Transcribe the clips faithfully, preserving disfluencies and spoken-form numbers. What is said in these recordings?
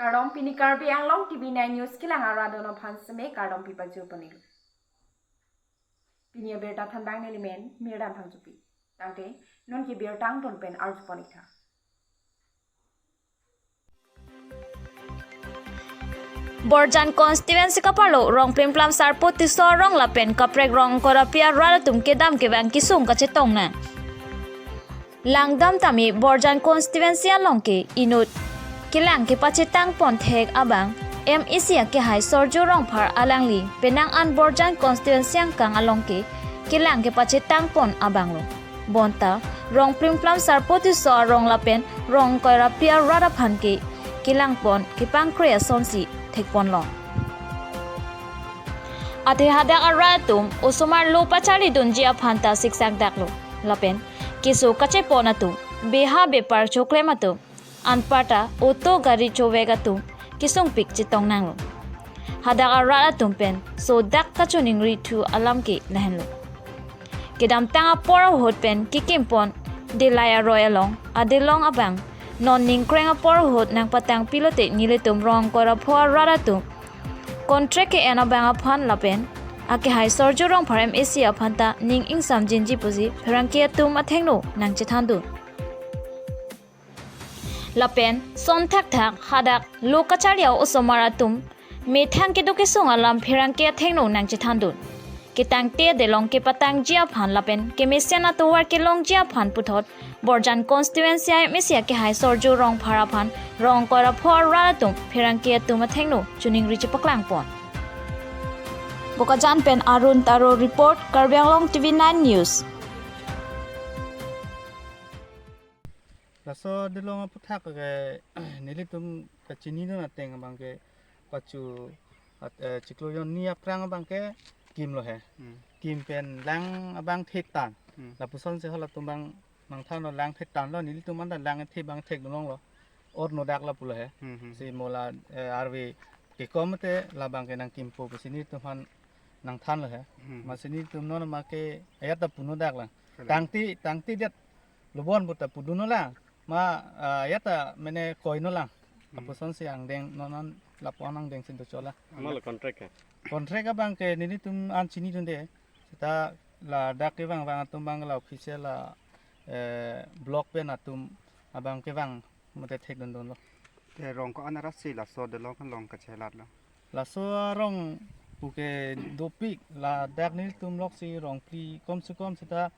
Kardom, pini Karbi Anglong T V nine News kelang arat dono aphan seme kardom pipajur ponelo. Pini abirta thanbang nelimen Mirdan Phangchopi. Tangte non ke birta angton pen arju pon-ik tha. Borjan constituency kaparlo Rongplimplam Sarpo Tisso arong lapen kaprek Rongkoi Rapi arat atum kedam kevang kesung kachetong nang. Langdam tame Borjan constituency along ke inut kelang kepachetang pon thek abang M A C akehai Sorju Rongphar alangli penang an Borjan constituency angkang along ke kelang kepachetang pon abang lo. Bonta Rongplimplam Sarpo Tisso arong lapen Rongkoi Rapi arat aphan ke kelang pon kepangkre asonsi thek pon long. Athe hadak arat atum osomar lo pacharli dunji aphan ta siksak dak lo. Lapen keso kachepon atum, beha bepar choklem atum, anparta auto gari chovek atum kesungpik chetong nanglo. Hadak arat atum pen so dak kachoningri thu alam ke lahenlo. Kedamtang apor ahut pen kekim pon Dillai aroi along adelong abang non ningkreng apor ahut nangpatang pilote nelitum Rongkoi Rapho arat atum contract ke-en abang aphan lapen akehai Sorju Rongphar M A C aphan ta ning ingsamjinji pusi pherangke atum athengno nangchethan dun. Lapen son thakthak hadak lo kacharli osomar atum methang kedo kesung alam pherangke athengno nangchethan dun. Ketangte adelong kepatangji aphan lapen kemesen atovar kelongji aphan puthot Borjan constituency M A C akehai Sorju Rongphar aphan Rongkoi Rapho arat atum pherangke atum athengno choningri chepaklang pon. Bokajan pen Arun Taro report, Karbi Anglong T V nine News. Laso adelong aphuthak ke nelitum kachini dun ateng abang ke kachu at, eh, chiklo jon ni aphrang abang ke kim lo he. Hmm. Kim pen lang abang thek tang. Hmm. Lapuson si halatum abang nangthan lo lang thek tang lo, nelitum anta lang the abang thek dun longlo. Or nodak lapu lo he. Hmm, hmm. Si mo la, eh, arve kekom te labang ke nangkimpo pusi nelitum aphan nangthan lo he. Hmm. Masi nelitum non ma ke ayat ta pu nodak lang. Kalang. Tangte, tangte det lobon puta pudun lo lang. Ma, ah, ayat ta mene koi lo lang. Hmm. Lapuson si angdeng non non lapu-an angdeng si dochot lang. Mala contract ke? Contract abang ke nelitum an chini dunde. Seta ladak kevang vang atum abang la official la, eh, block pen atum abang kevang mate thek dun dunlo. Te rong ko-an arat si laso adelong along kachelat lo? Laso arong puke dopik, ladak nelitum lok si rong phli kom se kom seta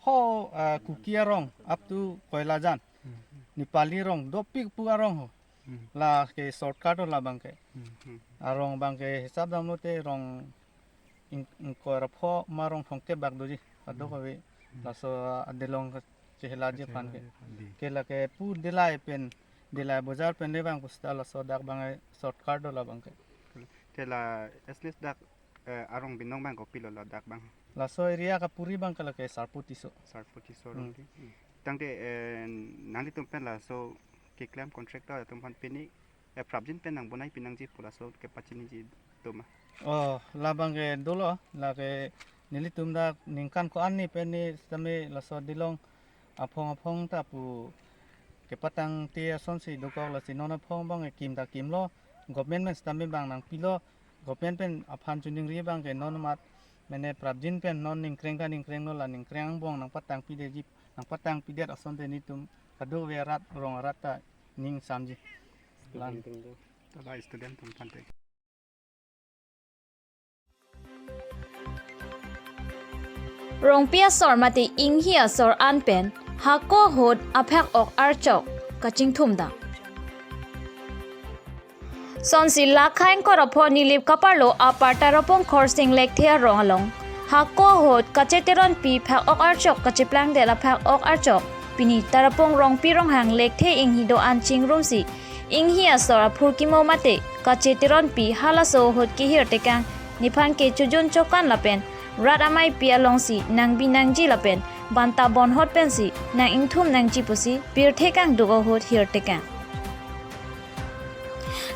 ho, ah, Kuki arong up to Koilajan. Hmm. Nepali arong dopik pu arong ho. Hmm. La ke shortcut labang ke. Hmm. Arong abang ke hisap damlo te rong ing-, ingkoi ra pho ma rong thomkep bak doji. Kadokave. Hmm. Laso adelong chehelatji aphan ke. Chehelatji aphan. Ke lake pu Dillai pen, Dillai bojar pen le abang pusita laso dak abang shortcut do labang ke. Te la at least dak, eh, arong binong abang kopilo ladak abang? Laso area kapuri abang ke lake Sarpo Tisso. Sarpo Tisso. Hmm. Rong ti. Hmm. Tangte, eh, nanglitum pen laso keklem contractor atum aphan pini, eh, prapjin pen nangbonai pinangji pu laso kepachiniji atum ma? Oh, labang ke dolo, lake nelitum dak ningkan ko-an ni pen ni sitame laso adelong aphong aphong ta pu kepatangte asonsi dokok, lasi non aphong abang ke kim ta kimlo, government pen sitame abang nangpilo, government pen aphan choningri abang ke non amat mene prapjin pen non ningkreng kaningkreng lo, la ningkreng angbong nangpatang pidetji, nangpatang pidet asonte nelitum kadokave arat rong arat ta ning samji. Lang. Student atum. Tada student atum aphan te. Rongpi asor mate inghi asor an pen hako ahut aphak-ok archok kachingthum dam. Sonsi lakha ingkoi ra pho Nilip kaparlo Upper Tarapung Khorsing Lekthe arong along hako ahut kacheteronpi phak-ok archok kacheplangdet aphak-ok archok pini Tarapung Rongpi Ronghang Lekthe inghi do-an chingrumsi inghi asor aphurkimo mate kacheteronpi halaso ahut kehir tekang nephan ke chojun chokan lapen rat ameipi alongsi nangbi nangji lapen banta bonhot pensi nang-ingthum nangji pusi pirthe kangduk ahut hir tekang.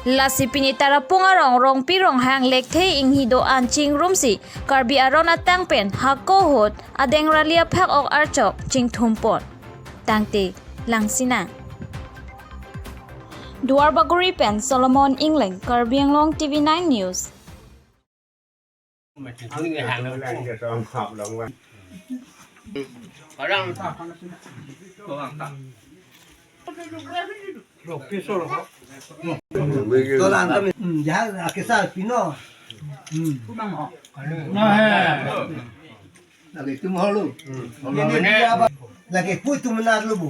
Lasi pini Tarapung arong Rongpi Ronghang Lekthe inghi do-an chingrumsi Karbi aron atang pen hako ahut adeng rali aphak-ok archok chingthum pon. Tangte langsinang. Duarbagori pen Solomon Ingleng, Karbi Anglong T V nine News. Tolang kami. Hmm, ya, akesa pino. Hmm. Lagi tum holo. Ini dia apa? Lagi pui tum menar lu bu.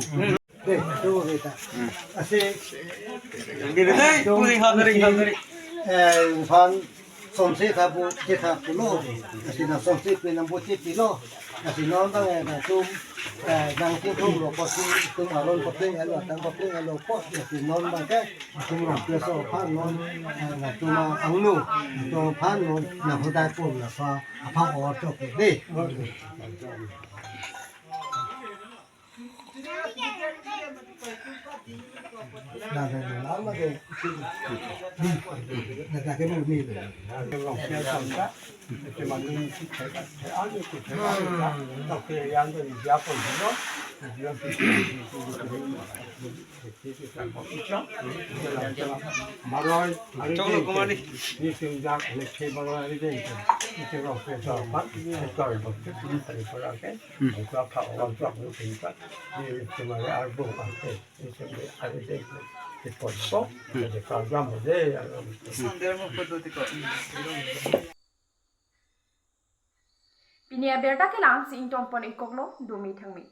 Deh, tu kita. Asi. Deh, pui hal ring, hal ring. Eh, fan Somse tha pu, che tha pulo. Lasi nang somse pu nang pu che pilo. Lasi non bang eh nangtum, eh, nangtum thum lo ko si tum aron ko peng alo, tang ko peng alo ko. Lasi non bang ke tum rong pe so aphan non, eh, nangtum angno, nangtum aphan non nang hodai pon la pha, aphan or to ke de. Pini abirta kelang si ingtong pon ikoklo, dumi thangmi.